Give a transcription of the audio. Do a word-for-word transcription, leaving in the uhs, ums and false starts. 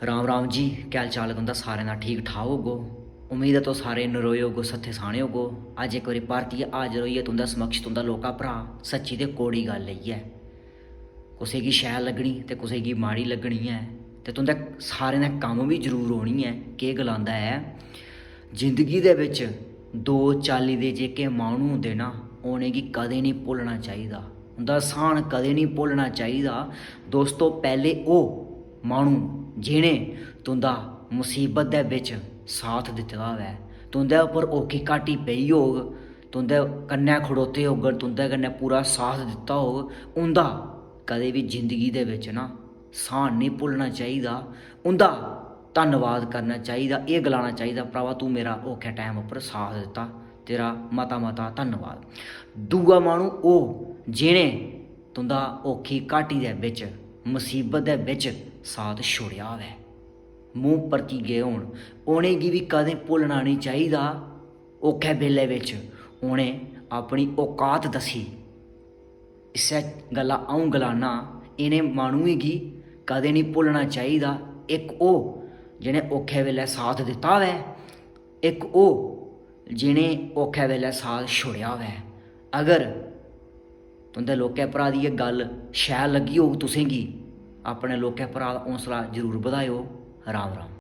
राम राम जी, केह् हाल चाल ऐ तुं'दा? सारें दा ठीक ठाक होगो। उम्मीद ऐ तुस सारे नरोए होगो, सत्थे साने होगो। अज्ज इक बारी परतियै हाजर होइयै तुं'दे समक्ष तुं'दा लौह्का भ्राऽ सच्ची ते कौड़ी गल्ल लेइयै। कुसै गी शैल लग्गनी ते कुसै गी माड़ी लग्गनी ऐ, ते तुं'दे सारें दे कम्म बी जरूर औनी ऐ। केह् गलांदा ऐ, जिंदगी दे बिच दो चाल्ली दे जेह्के माह्नू होंदे ना, उ'नेंगी कदें निं भुल्लना चाहिदा, उं'दा एहसान कदें निं भुल्लना चाहिदा। दोस्तो, पैह्ले ओह् माह्नू जि'नें तुं'दा मुसीबत दे बिच साथ दित्ते दा होऐ, तुं'दे उप्पर औखी घाटी पेई होग, तुं'दे कन्नै खड़ोते होङन, तुं'दे कन्नै पूरा साथ दित्ता होग, उं'दा कदें बी जिंदगी दे बिच ना एहसान निं भुल्लना चाहिदा, उं'दा धन्नवाद करना चाहिदा, एह् गलाना चाहिदा, "भ्रावा, तूं मेरा औखे टैम उप्पर साथ दित्ता, तेरा मता मता धन्नवाद।" दूआ माह्नू ओह् जि'नें तुं'दा औखी घाटी दे बिच, मुसीबत दे बिच साथ छोड़ेआ होऐ, मूंह् परती गे होन, उ'नेंगी बी कदें भुल्लना निं चाहिदा। औखे बेल्लै बिच उ'नें अपनी औकात दस्सी। इस्सै गल्ला अ'ऊं गलाना, इ'नें माह्नुएं गी कदें निं भुल्लना चाहिदा। इक ओह् जि'नें औखे बेल्लै साथ दित्ता होऐ, इक ओह् जि'नें औखे बेल्लै साथ छोड़ेआ होऐ। अगर तुं'दे लौह्के भ्राऽ दी एह् गल्ल शैल लग्गी होग तुसेंगी, अपने लौह्के भ्राऽ दा हौसला जरूर बधाएओ। राम राम।